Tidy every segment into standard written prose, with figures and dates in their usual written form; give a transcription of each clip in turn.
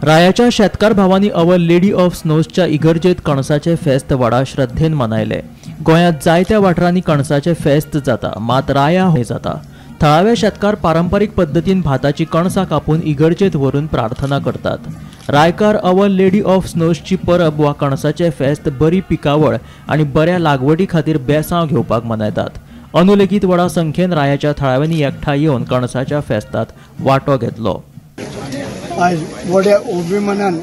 रायाच्या शेतकार भावांनी our lady of स्नोजच्या इगर्जेत कणसाचे फेस्त व्हडा श्रद्धेन मनयले. गोंयांत जायत्या वाठारांनी कणसाचे फेस्त जाता, मात राया हे जाता. थळावे शेतकार पारंपरीक पद्दतीन भाताची कणसां कापून इगर्जेत व्हरून प्रार्थना करतात. रायकार our lady of स्नोजची परब वा कणसाचे फेस्त बरी पिकावळ आनी बऱ्या लागवडी खातीर बेसांव घेवपाक मनयतात. अंदू लेगीत व्हडा संख्येन रायाच्या थळाव्यांनी एकठांय येवन कणसाच्या फेस्तात वांटो घेतलो. आज व्हड्या अभिमानान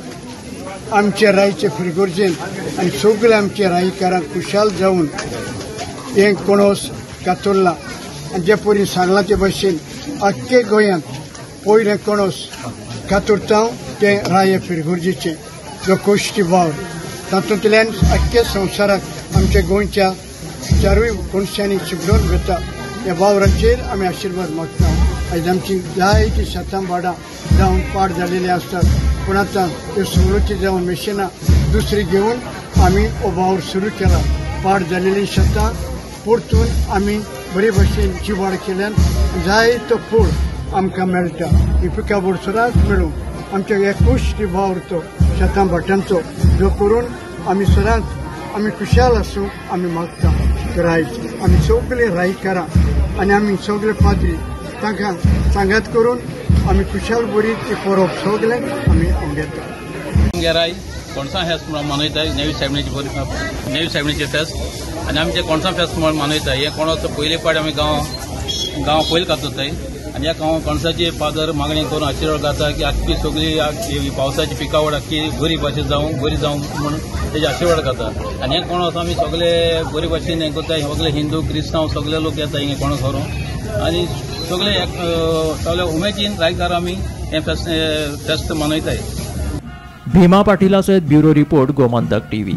आमचे रायचे फिरगुर्जेन आनी सगळे आमचे रायकारांक खुशाल जावन हें कणोस कातुरला. आनी जे परी सांगलां ते भशेन आख्खे गोंयांत पयलें कणोस कातुरता तें राय फिरगुर्जेचें जो कोश्टी वावर, तातूंतल्यान आख्खे संवसाराक आमच्या गोंयच्या चारूय कोनशांनी शिंपडून घेता. ह्या वावराचेर आमी आशिर्वाद मागता. आयज आमची जायतीं शेतां भाडां जावन पाड जालेली आसतात, पूण आतां त्यो सवलती जावन मशिनां दुसरी घेवन आमी हो वावर सुरू केला. पाड जालेली शेतां परतून आमी बरे भशेन जिवाड केल्यान जायतो फळ आमकां मेळटा. ही पिकावळ सदांच मेळूं आमच्या एकूच वावर तो शेतां भाटांचो जो करून आमी सदांच आमी खुशाल आसूं आमी मागता. तर आयज आमी सगळे रायकारां आनी आमी सगळे पाद्री तांकां सांगात करून आमी खुशाल बरी ती परब सगळे आमी घेता. आमगे राय कोणसां फेस्त म्हणून मनयता, नेवी सायबणीचे नेवी सायबणीचे फेस्त आनी आमचे कोणसां फेस्त म्हणून मनयता. हे कोणस पयले पाट आमी गांव गांव पयले कातरताय आनी ह्या गांव कणसाची फादर मागणी करून आशिर्वाद जाता की आख्खी सगळी पावसाची पिकावळ आख्खी बरी भाशेन जावं बरी जावं म्हणून तेजे आशिर्वाद करता. आनी हे कोणस आमी सगळे बरी भाशेन हें करता. सगळे हिंदू क्रिस्तांव सगळे लोक येता हिंगा कोणस व्हरूंक आनी सगळे सगळे उमेदीन रायकार आमी हें फेस्त मनयताय. भीमा पाटिला सयत ब्युरो रिपोर्ट, गोमंतक टीव्ही.